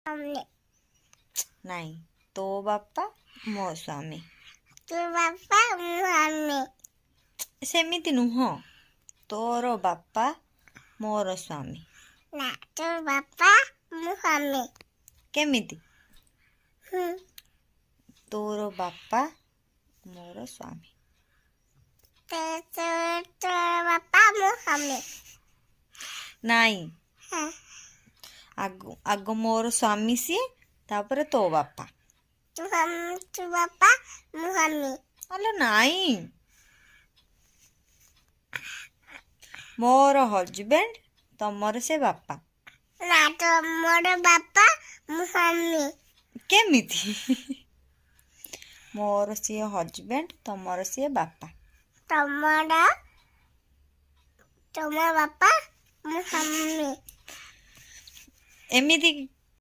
ସ୍ୱାମୀ। ନାଇଁ, ତୋ ବାପା ମୋ ସ୍ୱାମୀ। ତୋ ବାପା ମୋ ସ୍ୱାମୀ। ସେମିତି ନୁହଁ, ତୋର ବାପା ମୋର ସ୍ୱାମୀ। ନା, ତୋ ବାପା ମୋ ସ୍ୱାମୀ। କେମିତି? ହୁଁ। ତୋର ବାପା ମୋର ସ୍ୱାମୀ। ତୋ ତୋ ତୋ ବାପା ମୋ ସ୍ୱାମୀ। ନାଇଁ। ହଁ। ଆଗ ମୋର ସ୍ୱାମୀ ସିଏ, ତାପରେ ତୋ ବାପା। ତୋ ସ୍ୱାମୀ, ତୋ ବାପା ମୋ ସ୍ୱାମୀ। ଆଲୋ ନାଇଁ, ମୋର ହଜବେଣ୍ଡ, ତମର ସେ ବାପା। ନା, ତମର ବାପା ମୋ ସ୍ୱାମୀ। କେମିତି? ମୋର ସିଏ ହଜବେଣ୍ଡ, ତମର ସିଏ ବାପା। ତମର ତମ ବାପା ମୋ ସ୍ୱାମୀ। ଏମିତି